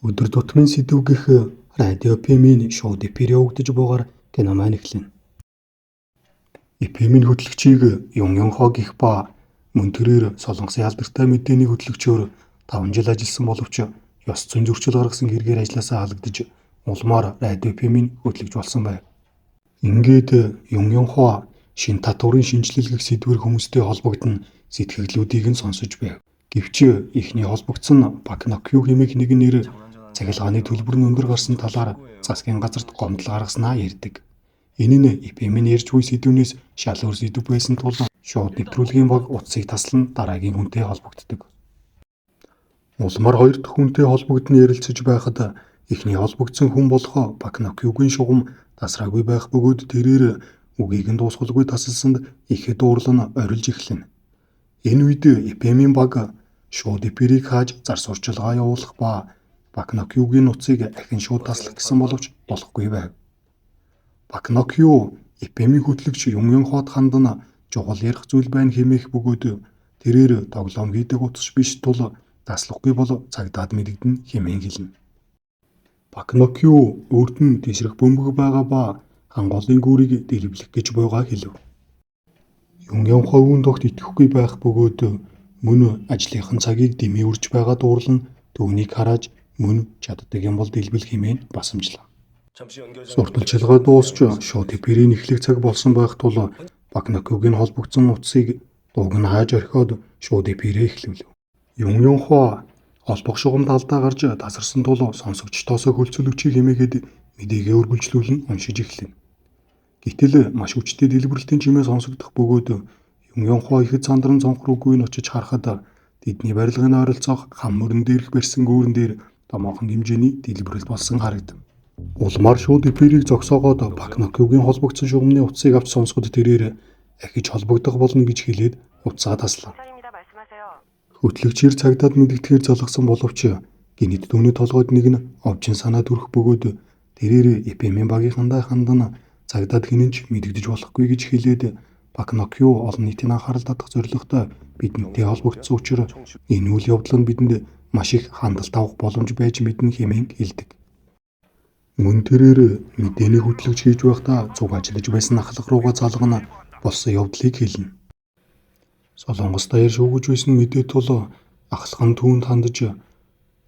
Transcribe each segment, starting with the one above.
Өдөр тутмын сэдэв гэх радио FM-ийн шууд эфир явагдаж буйгаар кино маань эхэлнэ. FM-ийн хөтлөгчийг Юн Юнхо гэх ба мөн тэрээр Солонгосын алдартай мэдээний хөтлөгчөөр 5 жил ажилласан боловч ёс зүйн зөрчил гаргасан хэрэгээр ажлаасаа халагдаж улмаар радио FM-ийн хөтлөгч болсон байв. Ингээд Юн Юнхо шин татварын шинэчлэл гэх сэдвээр хүмүүстэй холбогдсон сэтгэгдлүүдийг нь сонсож байв. Гэвч эхний холбогдсон Пак Нокю хэмээх нэгэн нэр цахилгааны төлбөр нь өндөр гарсан талаар засгийн газарт гомдол гаргаснаа ярьдаг. Энэ нь FM-ийн ярьж буй сэдвнээс шал өөр сэдэв байсан тул шууд нэвтрүүлгийн баг утсыг таслан дараагийн хүнтэй холбогддог. Улмаар хоёр дахь хүнтэй холбогдсон ярилцаж байхад эхний холбогдсон хүн болох Пак Нокюгийн шугам тасраагүй байх бөгөөд тэрээр үгийг нь дуусгалгүй тасалсанд ихэд уурлан орилж эхэлнэ. Энэ үед FM-ийн баг шууд эфирийг хааж зар сурчилгаа явуулах ба Пак Нокюгийн нууцыг ахин шууд таслах гэсэн боловч болохгүй байв. Пак Нокю FM-ийн хөтлөгч Юн Юнход хандан чухал ярих зүйл байна хэмээх бөгөөд тэрээр тоглоом хийдэг утас биш тул таслахгүй бол цагдаад мэдэгдэнэ хэмээн хэлнэ. Пак Нокю өөрт нь тийшрэх бөмбөг байгаа ба ханголын гүүрийг дэлбэлэх гэж буйгаа хэлэв. Юн Юнхо үүнд огт итгэхгүй байх бөгөөд мөн ажлынхын цагийг дэмий үрж байгаа дуурлан түүнийг харааж мөн чаддаг юм бол дэлбэл хэмээн басамжлав. Сурталчилгаа дуусч шууд эфирийн эхлэх цаг болсон байх тул Пак Нокюгийн холбогдсон утсыг дууг нь хааж орхиод шууд эфирээ эхлүүлв. Юн Юнхо холбох шугамд алдаа гарч тасарсан тул сонсогчдоосоо хөлцөл өчий хэмээгээд мэдээгээ үргэлжлүүлэн уншиж эхлэв. Гэтэл маш хүчтэй дэлбэрэлтийн чимээ сонсогдох бөгөөд Юн Юнхо ихэд сандран цонх руугүй нь очиж харахад тэдний барилгын ойролцоох хам мөрөн дээрх барьсан гүүрэн дээр томоохон хэмжээний дэлбэрэл болсон харагдав. Улмаар шууд эфирийг зогсоогоод Пак Нокюгийн холбогдсон шугамны утсыг авч сонсоход тэрээр ахиж холбогдох болно гэж хэлээд утсаа таслав. Хөтлөгчээр цагдаад мэдэгдэхээр залгасан боловч гэнэт түүний толгойд нэг нь овжин санаа төрөх бөгөөд тэрээр FM-ийн багийнхандаа хандан цагдаад хинэн ч мэдэгдэж болохгүй гэж хэлээд Пак Нокю олон нийтийн анхаарал татах зорилготой бидэнтэй холбогдсон учир энэ үйл явдал нь бидэнд маш их хандалт авах боломж байж мэднэ хэмээн хэлдэг. Мөн тэрээр мэдээний хөтлөгч хийж байхдаа цуг ажиллаж байсан ахлах руугаа залгана болсон явдлыг хэлнэ. Солонгос даяар шүүгэж байсан мэдээ тул ахлах нь түүнд хандаж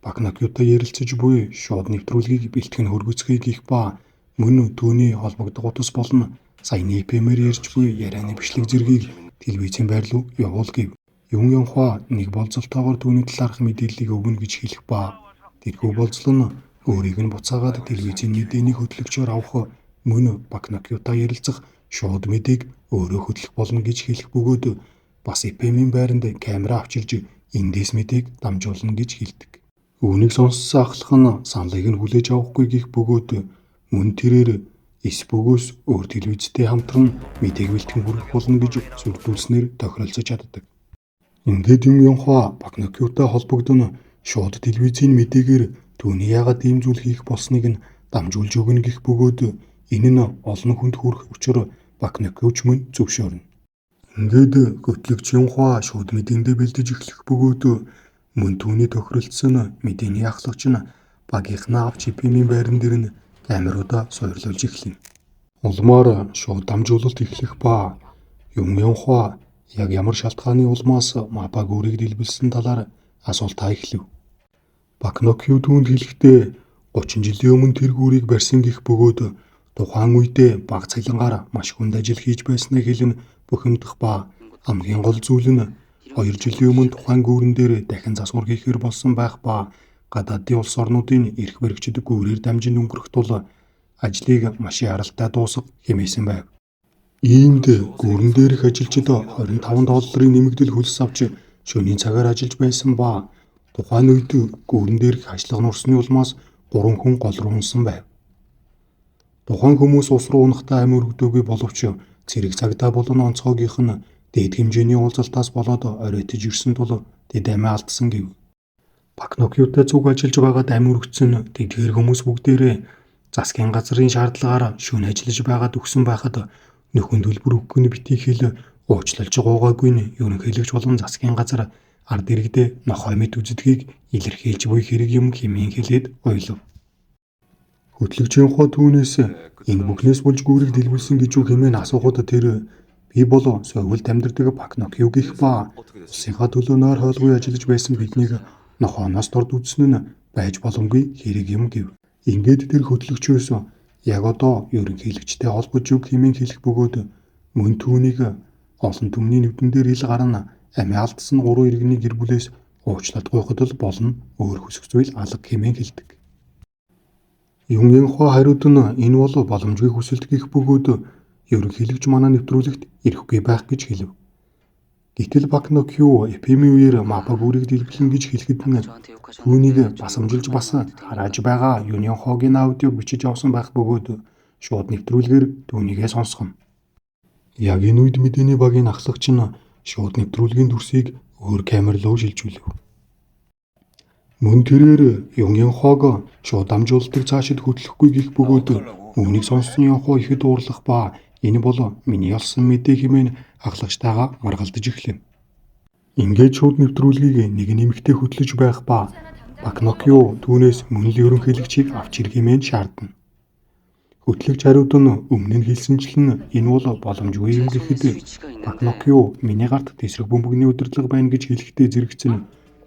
Пак Нокютай ярилцаж буй шууд нэвтрүүлгийг бэлтгэн хөргөцгий гэх ба мөн түүний холбогдох утас болон саяны FM-ээр ярьж буй ярианы бичлэг зэргийг телевизийн байр руу явуул гэв. Юн Юнхо нэг болзолтойгоор түүний талаарх мэдээллийг өгнө гэж хэлэх ба тэрхүү болзол нь өөрийг нь буцаагаад телевизийн мэдээний хөтлөгчөөр авах мөн Пак Нокютай ярилцах шууд мэдээг өөрөө хөтлөх болно гэж хэлэх бөгөөд бас FM-ийн байранд камера авчирж эндээс мэдээг дамжуулна гэж хэлдэг. Үүнийг сонссон ахлах нь саналыг нь хүлээж авахгүй гэх бөгөөд мөн тэрээр эс бөгөөс өөр телевизтэй хамтран мэдээг бэлтгэн хүргэх болно гэж сүрдүүлснээр тохиролцож чаддаг. Ингээд Юн Юнхо Пак Нокютай холбогдон шууд телевизийн мэдээгээр түүний яагаад ийм зүйл хийх болсныг нь дамжуулж өгнө гэх бөгөөд энэ нь олон хүнд хүрэх учир Пак Нокюч мөн зөвшөөрнө. Ингээд хөтлөгч Юнхо шууд мэдээндээ бэлдэж эхлэх бөгөөд мөн түүний тохиролцсон мэдээний ахлагч нь багийнхнаа авч FM-ийн байран дээр нь камеруудаа суурлуулж эхэлнэ. Улмаар шууд дамжуулалт эхлэх ба Юн Юнхо яг ямар шалтгааны улмаас Мапа гүүрийг дэлбэлсэн талаар асуултаа эхлэв. Пак Нокю түүнд хэлэхдээ 30 жилийн өмнө тэр гүүрийг барьсан гэх бөгөөд тухайн үедээ баг цалингаар маш хүнд ажил хийж байсныг хэлэн бухимдах ба хамгийн гол зүйл нь 2 жилийн өмнө тухайн гүүрэн дээр дахин засвар хийхээр болсон байх ба гадаадын улс орнуудын эрх баригчид гүүрээр дамжин өнгөрөх тул ажлыг маш яралтай дуусгах хэмээсэн байв. Иймд гүүрэн дээрх ажилчид 25 долларын нэмэгдэл хөлс авч шөнийн цагаар ажиллаж байсан ба тухайн үед гүүрэн дээрх хашлага нурсны улмаас 3 хүн гол руу унсан байв. Тухайн хүмүүс ус руу унахдаа амь өргөдөөгүй боловч цэрэг цагдаа болон онцгойгийнх нь дээд хэмжээний уулзалтаас болоод оройтож ирсэн тул тэд амиа алдсан гэв. Пак Нокютай цуг ажиллаж байгаад амь өргөдсөн тэдгээр хүмүүс бүгдээрээ засгийн газрын шаардлагаар шөнө ажиллаж байгаад өгсөн байхад нөхөн төлбөр өгөх нь битгий хэл уучлалж гуйгаагүй нь ерөнхийлөгч болон засгийн газар Ард иргэдээ нохой мэт үзэдгийг илэрхийлж буй хэрэг юм хэмээн хэлээд уйлав. Хөтлөгч Юнхуа түүнээс энэ бүхнээс болж гүүрийг дэлбэлсэн гэж юу хэмээн асуухад тэр би бол Сөүлд амьдардаг Пак Нокю гэх ба улсынхаа төлөө нойр хоолгүй ажиллаж байсан биднийг нохооноос дорд үзсэн нь байж боломгүй хэрэг юм гэв. Ингээд тэр хөтлөгчөөс яг одоо ерөнхийлөгчтэй холбож өг хэмээн хэлэх бөгөөд мөн түүнийг олон түмний нүдэн дээр ил гарна амиа алдсан 3 иргэний гэр бүлээс уучлалт гуйхад л болно, өөр хүсэх зүйл алга хэмээн хэлдэг. Юн Янхуа хариуд нь энэ бол боломжгүй хүсэлт гэх бөгөөд ерөнхийлөгч манай нэвтрүүлэгт ирэхгүй байх гэж хэлв. Гэтэл Пак Нокю эпидеми үеэр Мапа гүүрийг дэлбэлнэ гэж хэлэхэд нь түүнийг басамжилж бас харааж байгаа Юн Янхогийн аудиог бичиж авсан байх бөгөөд шууд нэвтрүүлгээр түүнийгээ сонсгоно. Яг энэ үед мэдээний багийн ахлагч нь шууд нэвтрүүлгийн дүрсийг өөр камер руу шилжүүлэв. Мөн тэрээр Юн Янхог шууд дамжуулалтыг цаашид хөтлөхгүй гэх бөгөөд үүнийг сонссон Янхо ихэд уурлах ба энэ бол миний олсон мэдээ хэмээн ахлагчтайгаа маргалдаж эхлэв. Ингээд шууд нэвтрүүлгийг нэг нэмэгтэй хөтлөж байх ба Пак Нокю түүнээс мөн л ерөнхийлөгчийг авч ирэх хэмээн шаардна. Хөтлөгч хариуд нь өмнө нь хэлсэнчлэн энэ бол боломжгүй юм гэхэд Пак Нокю миний гарт тэсрэг бөмбөгний удирдлага байна гэж хэлэхдээ зэрэгцэн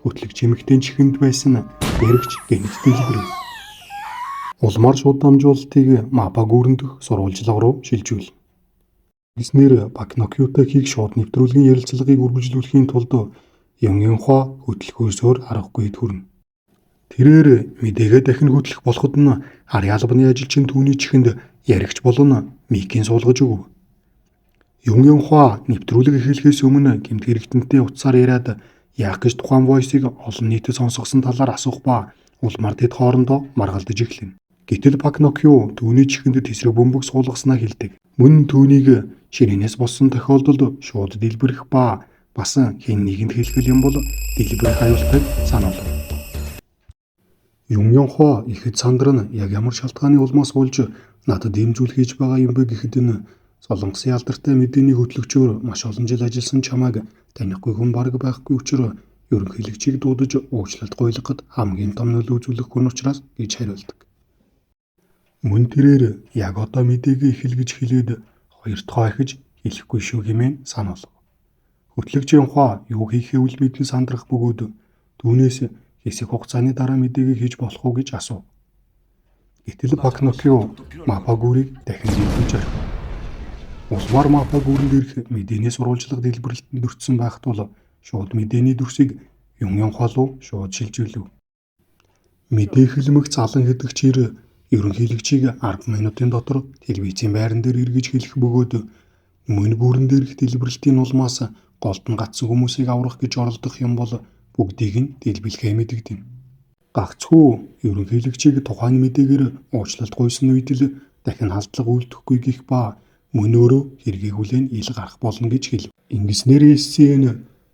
хөтлөгч эмэгтэй чихэнд байсан яригч гэнэт дэлбэрэв. Улмаар шууд дамжуулалтыг Мапа гүүрэн дэх сурвалжлага руу шилжүүлнэ. Ингэснээр Пак Нокютай хийх шууд нэвтрүүлгийн ярилцлагыг үргэлжлүүлэхийн тулд Юн Янхуа хөтлөхөөс өөр аргагүй төрнө. Тэрээр мэдээгээ дахин хөтлөх болоход нь арын албаны ажилчин түүний чихэнд яригч болон микийн суулгаж өгөв. Юн Янхуа нэвтрүүлэг эхлэхээс өмнө гэмт хэрэгтэнтэй утсаар яриад яах гэж тухайн voice-ыг олон нийтэд сонсгосон талаар асуух ба улмаар тэд хоорондоо маргалдаж эхлэнэ. Гэтэл Пак Нокю түүний чихэнд тэсрэг бөмбөг суулгаснаа хэлдэг. Мөн түүнийг ширээнээс болсон тохиолдолд шууд дэлбэрэх ба бас хэн нэгэнд хэлэх юм бол дэлбэрэх аюултайг сануулав. Юн Янхуа ихэд сандран яг ямар шалтгааны улмаас болж надад ийм зүйл хийж байгаа юм бэ гэхэд нь Солонгосын алдартай мэдээний хөтлөгчөөр маш олон жил ажилласан чамайг танихгүй хүн бараг байхгүй учраа ерөнхийлөгчийг дуудаж уучлалт гуйлгахад хамгийн том нөлөө үзүүлэх хүн учраас гэж хариулдаг. Мөн тэрээр яг одоо мэдээгээ эхэл гэж хэлээд хоёр дахь ахиж хэлэхгүй шүү хэмээн сануулав. Хөтлөгч Янхуа юу хийхээ үл мэдэн сандрах бөгөөд түүнээс хэсэг хугацааны дараа мэдээгээ хийж болох уу гэж асуув. Гэтэл Пак Нокю Мапа гүүрийг дахин дэлбэж орхив. Улмаар Мапа гүүрэн дээрх мэдээний сурвалжлага дэлбэрэлтэнд өртсөн байх тул шууд мэдээний дүрсийг Юн Янхуа руу шууд шилжүүлэв. Мэдээ хэлмэгц алан хэдэгчээр ерөнхийлөгчийг 10 минутын дотор телевизийн байран дээр эргэж хэлэх бөгөөд мөн гүүрэн дээрх дэлбэрэлтийн улмаас голд нь гацсан хүмүүсийг аврах гэж оролдох юм бол бүгдийг нь дэлбэлэхээ мэдэгдэнэ. Гагцхүү ерөнхийлөгчийг тухайн мэдээгээр уучлалт гуйсан үед л дахин халдлага үйлдэхгүй гэх ба мөн өөрөө хэргийг хүлээн ил гарах болно гэж хэлв. Ингэснээр SCN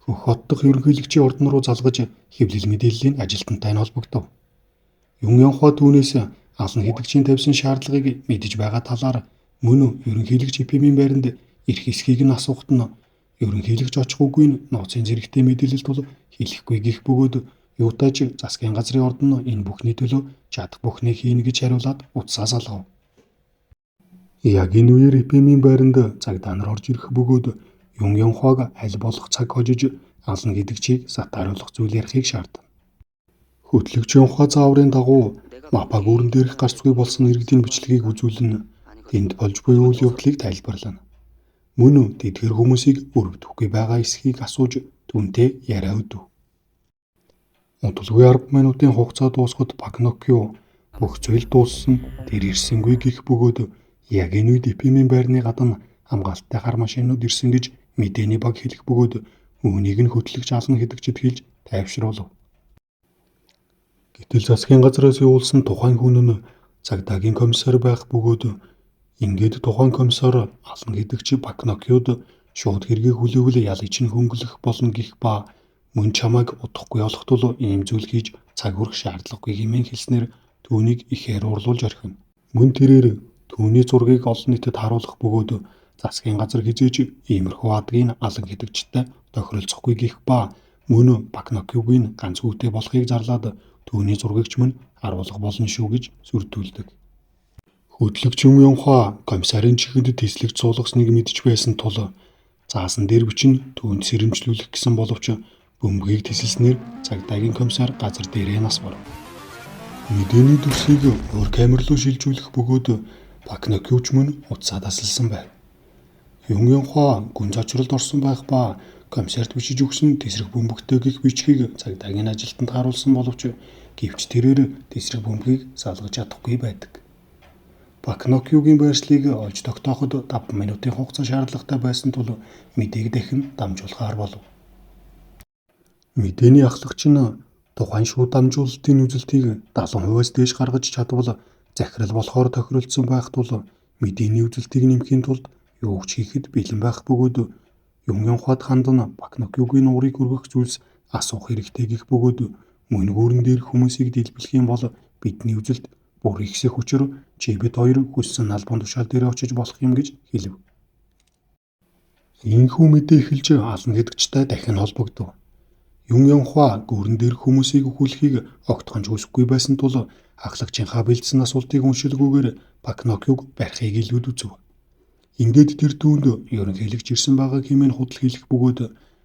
Хөх хот дахь ерөнхийлөгчийн ордон руу залгаж хэвлэл мэдээллийн ажилтнтай нь холбогдов. Юн Янхуа түүнээс алан хэдэгчийн тавьсан шаардлагыг мэдэж байгаа талаар мөн ерөнхийлөгч эпидемийн байранд ирэх эсхийг нь асуухад нь ерөнхийлөгч очих үгүй нь нууцын зэрэгтэй мэдээлэл тул хэлэхгүй гэх бөгөөд юутай ч засгийн газрын ордон энэ бүхний төлөө чадах бүхнийг хийнэ гэж хариулаад утсаа салгав. Яг энэ үеэр эпидемийн байранд цагдаа нар орж ирэх бөгөөд Юн Янхуаг аль болох цаг хожиж алан хэдэгчийг сатааруулах зүйл ярихыг шаардна. Хөтлөгч Янхуа зааврын дагуу Мапа гүүрэн дээрх гарцгүй болсон иргэдийн бичлэгийг үзүүлэн тэнд болж буй үйл явдлыг тайлбарлана. Мөн тэдгээр хүмүүсийг өрөвдөхгүй байгаа эсхийг асууж түүнтэй яриа өдөв. Удалгүй 10 минутын хугацаа дуусахад Пак Нокю бүх зүйл дууссан, тэр ирсэнгүй гэх бөгөөд яг энэ үед эпидемийн байрны гадна хамгаалттай хар машинууд ирсэн гэж мэдээний баг хэлэх бөгөөд үүнийг нь хөтлөгч алан хэдэгчид хэлж тайвшруулав. Гэтэл засгийн газраас явуулсан тухайн хүн нь цагдаагийн комиссар байх бөгөөд ингээд тухайн комиссар алан хэдэгч Пак Нокюд шууд хэргийг хүлээвэл ялыг чинь хөнгөлөх болно гэх ба мөн чамайг удахгүй олох тул ийм зүйл хийж цаг үрэх шаардлагагүй хэмээн хэлснээр түүнийг ихээр уурлуулж орхино. Мөн тэрээр түүний зургийг олон нийтэд харуулах бөгөөд засгийн газар хэзээ ч иймэрхүү адгийн алан хэдэгчтэй тохиролцохгүй гэх ба Мөн Пак Нокюгийн ганц хүүтэй болохыг зарлаад түүний зургийг ч мөн харуулах болно шүү гэж сүрдүүлдэг. Хөдлөгч Юм Ёнхуа комиссарын чихэнд тэслэгч суулгасныг мэдэж байсан тул заасан дээр бичин түүнд сэрэмжлүүлэх гэсэн боловч бөмбөгийг тэсэлснээр цагдаагийн комиссар газар дээрээ нас барав. Мэдээний дүрсийг өөр камер руу шилжүүлэх бөгөөд Пак Нокюч мөн утсаа тасалсан байв. Юм Ёнхуа гүн зочролд орсон байх ба комиссарт бичиж өгсөн тэсрэх бөмбөгтэй гэх бичгийг цагдаагийн ажилтнанд харуулсан боловч гэвч тэрээр тэсрэх бөмбөгийг салгаж чадахгүй байдаг. Пак Нокюгийн байршлыг олж тогтооход 5 минутын хугацаа шаардлагатай байсан тул мэдээг дахин дамжуулахаар болов. Мэдээний ахлагч нь тухайн шууд дамжуулалтын үзэлтийг 70%-аас дээш гаргаж чадвал захирал болохоор тохиролцсон байх тул мэдээний үзэлтийг нэмэхийн тулд юу ч хийхэд бэлэн байх бөгөөд Юм Ёнхуад хандан Пак Нокюгийн уурыг өргөх зүйлс асуух хэрэгтэй гэх бөгөөд мөн гүүрэн дээрх хүмүүсийг дэлбэлэх юм бол бидний үзэлт бүр ихсэх учир чи бид хоёр хүссэн албан тушаал дээр очиж болох юм гэж хэлэв. Ийхүү мэдээ эхэлж ална гэдэгчтэй дахин холбогдов. Юм Ёнхуа гүүрэн дээрх хүмүүсийг өхүүлэхийг огтхон ч хүсэхгүй байсан тул ахлагчийнхаа бэлдсэн асуултыг уншилгүйгээр Пак Нокюг барихыг илүүд үзэв. Ингээд тэр түүнд ерөнхийлөгч ирсэн байгаа хэмээн худал хэлэх бөгөөд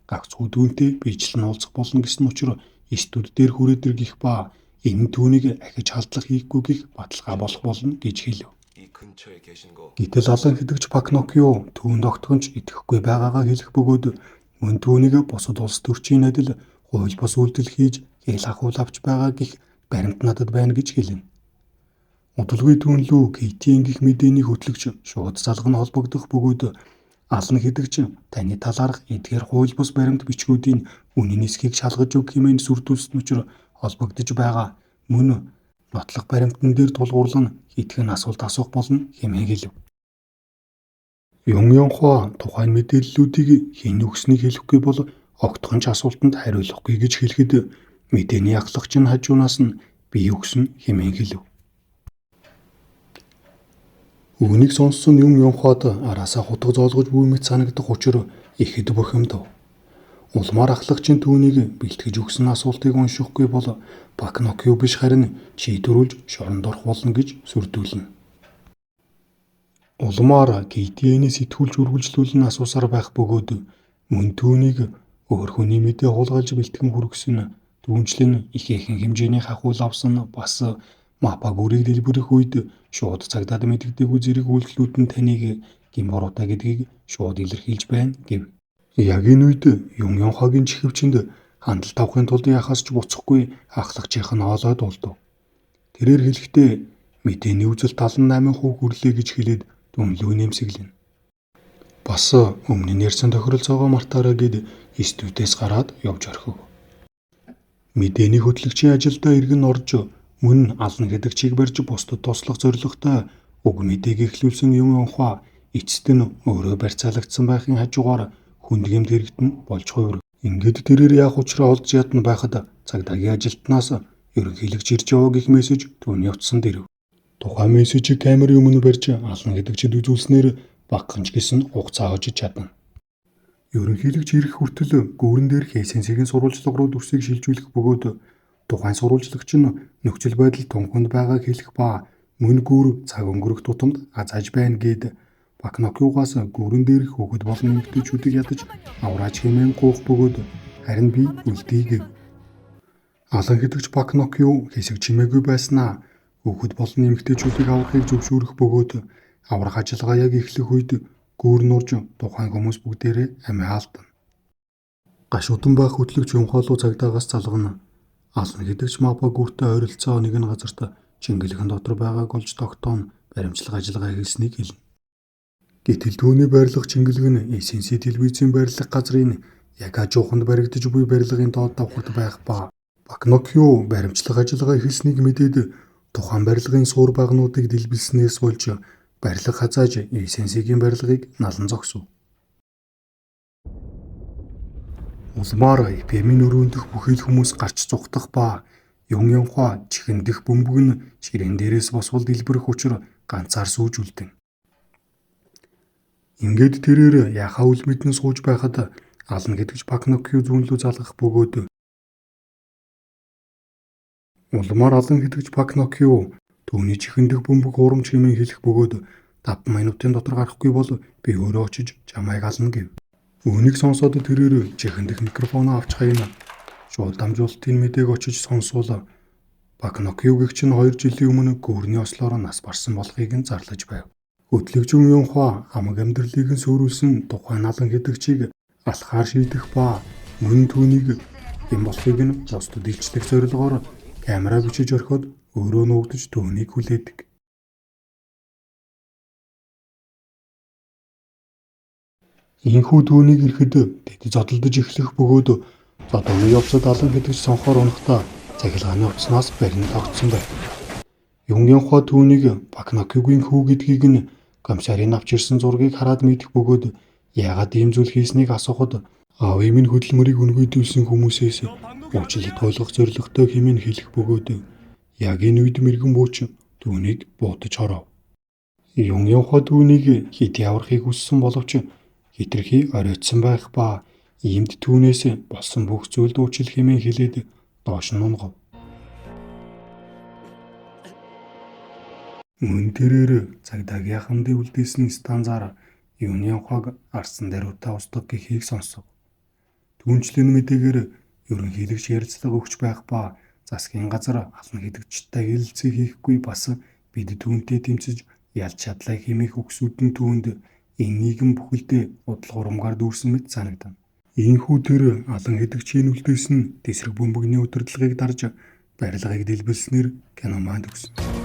гагцхүү түүнтэй биечлэн уулзах болно гэсэн учир студ дээр хүрээд ир гэх ба энэ түүнийг ахиж халдлага хийхгүй гэх баталгаа болох болно гэж хэлэв. Гэтэл алан хэдэгч Пак Нокю түүнд огтхон ч итгэхгүй байгаагаа хэлэх бөгөөд мөн түүнийг бусад улс төрчийн адил хууль бус үйлдэл хийж хэл хахуул авч байгаа гэх баримт надад байна гэж хэлнэ. Удалгүй түүн лүү KTN гэх мэдээний хөтлөгч шууд залган холбогдох бөгөөд алан хэдэгч таны талаарх эдгээр хууль бус баримт бичгүүдийн үнэн эсхийг шалгаж өг хэмээн сүрдүүлсэн учир холбогдож байгаа мөн нотлох баримтан дээр тулгуурлан хэдхэн асуулт асуух болно хэмээн хэлэв. Юм Ёнхуа тухайн мэдээллүүдийг хэн өгснийг хэлэхгүй бол огтхон ч асуултанд хариулахгүй гэж хэлэхэд мэдээний ахлагч нь хажуунаас нь би өгсөн хэмээн хэлэв. Үүнийг сонссон Юм Ёнхуад араасаа хутга зоолгож буй мэт санагдах учир ихэд бухимдав. Улмаар ахлагч нь түүнийг бэлтгэж өгсөн асуултыг уншихгүй бол Пак Нокю биш харин чи төрүүлж шоронд орох болно гэж сүрдүүлнэ. Улмаар KTN-ийн сэтгүүлч үргэлжлүүлэн асуусаар байх бөгөөд мөн түүнийг өөр хүний мэдээ хулгайлж бэлтгэн хүргэсэн түүнчлэн ихээхэн хэмжээний хахуул авсан бас мапа гүрийг дэлбэрэх үед шууд цагдаад мэддэггүй зэрэг үйлдэлүүд нь таныг гэм буруутай гэдгийг шууд илэрхийлж байна гэв. Яг энэ үед Юм Ёнхогийн чихвчэнд хандалт авахын тулд яхаас ч буцахгүй ахлагчийнх нь хоолой дуулдав. Тэрээр хэлэхдээ мэдээний үзэлт 78% хүрлээ гэж хэлээд дүнлүү нэмсэглэнэ. Бас өмнө нь ярьсан тохиролцоогоо мартаарай гэд студиэс гараад явж орхив. Мэдээний хөтлөгчийн ажилдаа иргэн орж мөн ална гэдэгчийг барьж бусдад туслах зорилготой уг мэдээг эхлүүлсэн Юм Ёнхуа эцэст нь өөрөө барьцаалагдсан байхын хажуугаар хүнд гэмт хэрэгт нь болж хувирав. Ингээд тэрээр яах учраа олдж ядна байхад цагдаагийн ажилтнаас ерөнхийлөгч ирж яваа гэх мессеж түүний утсанд ирэв. Тухайн мессежийг камерын өмнө барьж ална гэдэгчид үзүүлснээр багахан ч гэсэн хугацаа хожиж чадна. Ерөнхийлөгч ирэх хүртэл гүүрэн дээр Хээсэнсийн сурвалжлага руу дүрсийг шилжүүлэх бөгөөд тухайн сурвалжлагч нь нөхцөл байдал тунханд байгааг хэлэх ба мөн гүүр цаг өнгөрөх тутамд азааж байна гэд Пак Нокюгаас гүүрэн дээрх хүүхэд болон эмэгтэйчүүдийг ядаж авраач хэмээн гуйх бөгөөд харин би үлдээе гэв. Алан хэдэгч Пак Нокю хэсэг чимээгүй байснаа хүүхэд болон эмэгтэйчүүдийг аврахыг зөвшөөрөх бөгөөд аврах ажиллагаа яг эхлэх үед гүүр нурж тухайн хүмүүс бүгдээрээ амиа алдана. Гашуудан байх хөтлөгч Юмхоолуу цагдаагаас залгана. Ална хэдэгч мапа гүүртэй ойролцоо нэгэн газарт чингэлхэн дотор байгааг олж тогтоон баримтлах ажиллагаа эхэлснийг хэлнэ. Гэтэл түүний байрлах чингэлэг нь SNC телевизийн байрлах газрын яг хажууханд баригдаж буй барилгын доод давхарт байх ба Пак Нокю баримтлах ажиллагаа эхэлснийг мэдээд тухайн барилгын суур багнуудыг дэлбэлснээс болж барилга хазааж SNC-ийн барилгыг налан зогсов. Улмаар ПМ-ийн өрөөндөх бүхий л хүмүүс гарч зугтах ба Юм Ёнхуа чихэндэх бөмбөг нь ширээн дээрээс босвол дэлбэрэх учир ганцаар сууж үлдэнэ. Ингээд тэрээр яхаа үл мэдэн сууж байхад Ална гэдэгч Пак Нокю зүүн лүү залгах бөгөөд улмаар алан хэдэгч Пак Нокю түүний чихэн дэх бөмбөг хуурамч хэмээн хэлэх бөгөөд 5 минутын дотор гарахгүй бол би өөрөө очиж чамайг ална гэв. Үүнийг сонсоод тэрээр чихэн дэх микрофоноо авч хаяна. Шууд дамжуулалтын мэдээг очиж сонсвол Пак Нокюгийг чинь 2 жилийн өмнө гүрний ослоор нас барсан болохыг нь зарлаж байв. Хөтлөгч Юнхуа хамаг амьдралыг нь сөөрүүлсэн тухайн алан хэдэгчийг алхаар шийдэх ба мөн түүнийг хэн болохыг нь бусдад илчлэх зорилгоор камера бичиж орхиод өөрөө нуугдаж түүнийг хүлээдэг. Ийнхүү түүнийг ирэхэд тэд зодолдож эхлэх бөгөөд зодооны явцад алан хэдэгч сонхоор унахдаа цахилгааны утаснаас барин тогтсон байв. Юнхуа түүнийг Пак Нокюгийн хүү гэдгийг нь комиссарын авч ирсэн зургийг хараад мэдэх бөгөөд яагаад ийм зүйл хийснийг асуухад аавын минь хөдөлмөрийг үнэгүй хүмүүсээс уучлалт ойлгох зорилготой хэмээн хэлэх бөгөөд яг энэ үед мэргэн бууч түүнийг буудаж хоров. Юнхуа түүнийг хэд яврахыг хүссэн боловч хэтэрхий оройтсон байх ба иймд түүнээс болсон бүх зүйлд уучлал хэмээн хэлээд доош нь унгав. Мөн тэрээр цагдаагийн хандыг үлдээсэн станцаар Юнхуаг арсан даруйтай устгах гэхийг сонсов. Түүнчлэн мэдээгээр ерөнхийлөгч ярилцлага өгч байх ба засгийн газар алан хэдэгчтэй хэлэлцээ хийхгүй бас бид түүнтэй тэмцэж ялж чадлаа хэмээх үгсүүд нь түүнд энэ нийгэм бүхэлдээ удал хурамгаар дүүрсэн мэт санагдана. Ийнхүү тэр алан хэдэгчийн үлдээсэн тэсрэг бөмбөгний удирдлагыг дарж барилгыг дэлбэлснээр кино маань төгснө.